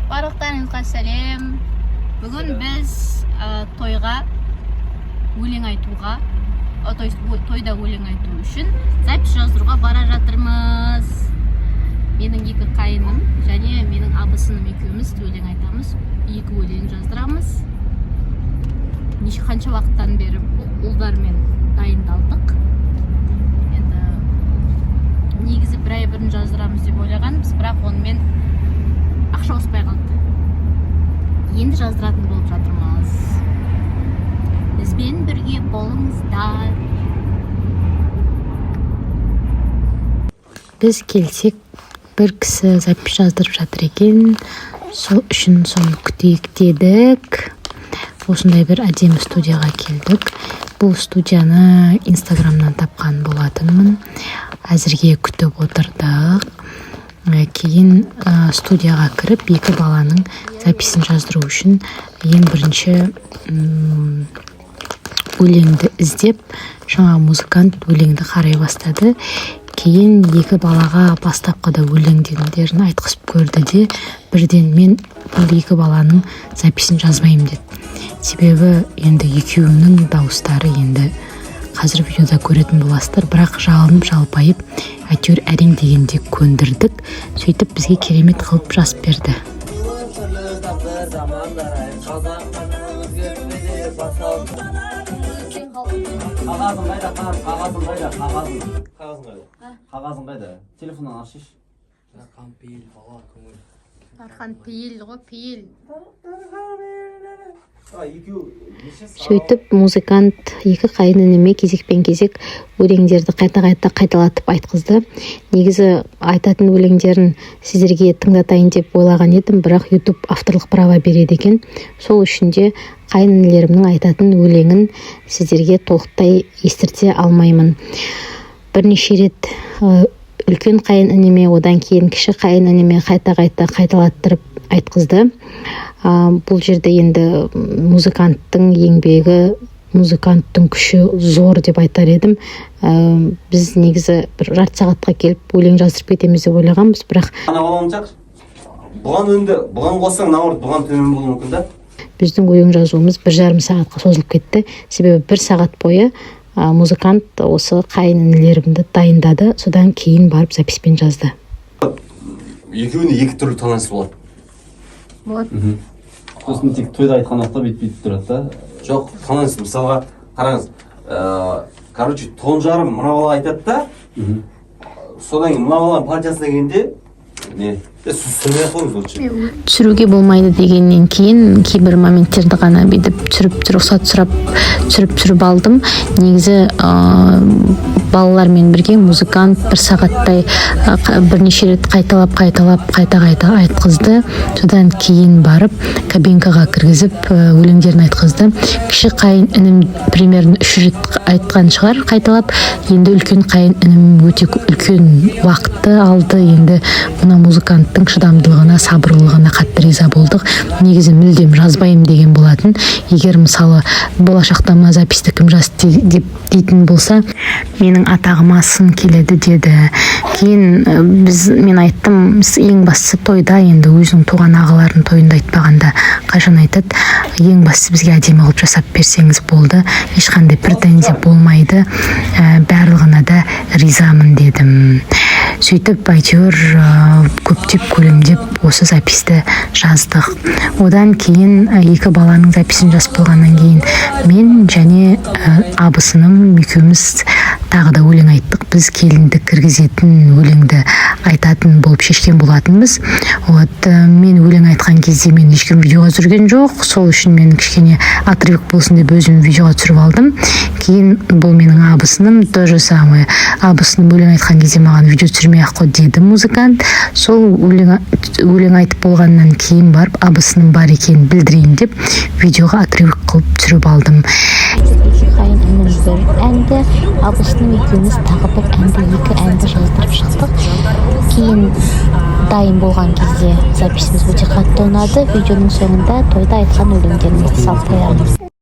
Барлықтарыңызға сәлем! Бүгін біз тойға өлең айтуға, то есть тойда өлең айту үшін запись жаздыруға бара жатырмыз. Менің екі қайыным және менің абысыным екеуміз өлең айтамыз, екі өлең жаздырамыз. Неше, қанша уақыттан бері ұлдармен дайындалдық. Енді негізі бір ай бұрын жаздырамыз деп ойлағанбыз, бірақ онымен ақша ауыспай қалды. Енді жаздыратын болып жатырмыз. Бізбен бірге болыңыздар! Біз келсек, бір кісі запись жаздырып жатыр екен. Сол үшін соны күтейік дедік. Осындай бір әдемі студияға келдік. Бұл студияны Инстаграмнан тапқан болатынмын. Әзірге күтіп отырдық. Кейін студияға кіріп, екі баланың записін жаздыру үшін ең бірінші өлеңді іздеп, жаңа музыкант өлеңді қарай бастады. Кейін екі балаға бастапқыда өлеңдерін айтқызып көрді де, бірден «Мен бұл екі баланың записін жазбаймын» деді. Себебі енді екеуінің дауыстары, енді қазір видеода көретін боласыздар, бірақ жалынып жалпайып, әйтеуір әрең дегенде көндірдік. Сөйтіп бізге керемет қылып жазып берді. Бір замандар ай, қазақ өзгертпе басталды. Қағазың қайда? Қағазың қайда? Қағазың, қағазың қайда? Қағазың қайда? Телефоннан ашшы. Дархан пейіл, бала көңіл. Дархан пейіл ғой, пейіл. Екеу неше? Сөйтіп музыкант екі қайын ініме кезекпен кезек өлеңдерді қайта қайта қайталатып айтқызды. Негізі айтатын өлеңдерін сіздерге тыңдатайын деп ойлаған едім, бірақ Ютуб авторлық право береді екен. Сол үшін де қайын інілерімнің айтатын өлеңін сіздерге толықтай естірте алмаймын. Бірнеше рет үлкен қайын ініме, одан кейін кіші қайын ініме қайта қайта қайталаттырып айтқызды. Бұл жерде енді музыканттың еңбегі, музыканттың күші зор деп айтар едім. Біз негізі бір жарты сағатқа келіп, өлең жаздырып кетеміз деп ойлағанбыз, бірақ Ана баланы шақыр. Бұған енді, бұған қоссаң, наоборот, бұған төмен болуы мүмкін да. Біздің өлең жазуымыз 1,5 сағатқа созылып кетті. Себебі бір сағат бойы музыкант осы қайын інілерімді дайындады, содан кейін барып записпен жазды. Екеуіне екі түрлі тональность болады. Болады. Сосын тек тойда айтқан уақытта бүйтіп бүйтіп тұрады да. Жоқ, тональность, мысалға, қараңыз, короче, тон жарым мына бала айтады да, содан кейін мына баланың партиясына келгенде не, сіз түсірмей ақ қойыңыз лучше. Түсіруге болмайды дегеннен кейін кейбір моменттерді ғана бүйтіп түсіріп, рұқсат сұрап, түсіріп түсіріп алдым. Негізі балалармен бірге музыкант бір сағаттай бірнеше рет қайталап, қайталап, қайта қайта айтқызды. Содан кейін барып кабинкаға кіргізіп, өлеңдерін айтқызды. Кіші қайын інім примерно үш рет айтқан шығар қайталап. Енді үлкен қайын інім өте үлкен уақытты алды. Енді мына музыканттың шыдамдылығына, сабырлылығына қатты риза болдық. Негізі мүлдем жазбаймын деген болатын. Егер, мысалы, болашақта мына записьті кім жазды деп дейтін болса, менің атағыма сын келеді деді. Кейін біз, мен айттым: «Ең бастысы тойда, енді өзінің туған ағаларының тойында айтпағанда, қашан айтады? Ең бастысы бізге әдемі қылып жасап берсеңіз болды, ешқандай претензия болмайды, барлығына да ризамын», — дедім. Сөйтіп әйтеуір көптеп көлемдеп осы записьті жаздық. Одан кейін екі баланың записін жазып болғаннан кейін мен және абысыным екеуміз тағы да өлең айттық. Біз келінді кіргізетін өлеңді айтатын болып шешкен болатынбыз. Вот, мен өлең айтқан кезде мен ешкім видеоға түсірген жоқ. Сол үшін мен кішкене отрывок болсын деп өзім видеоға түсіріп алдым. Кейін бұл менің абысыным, то же самое. Абысыным өлең айтқан кезде маған видео түсірмей ақ қой деді музыкант. Сол өлең айтып болғаннан кейін барып, абысыным бар екенін білдірейін деп, видеоға отрывок қылып түсіріп алдым. Екі қайын інім бір әнді, абысыным екеуміз тағы бір әнді, екі әнді жаздырып шықтық. Кейін дайын болған кезде записіміз өте қатты ұнады. Видеоның соңында тойда айтқан өлеңдерімізді салып қоямыз.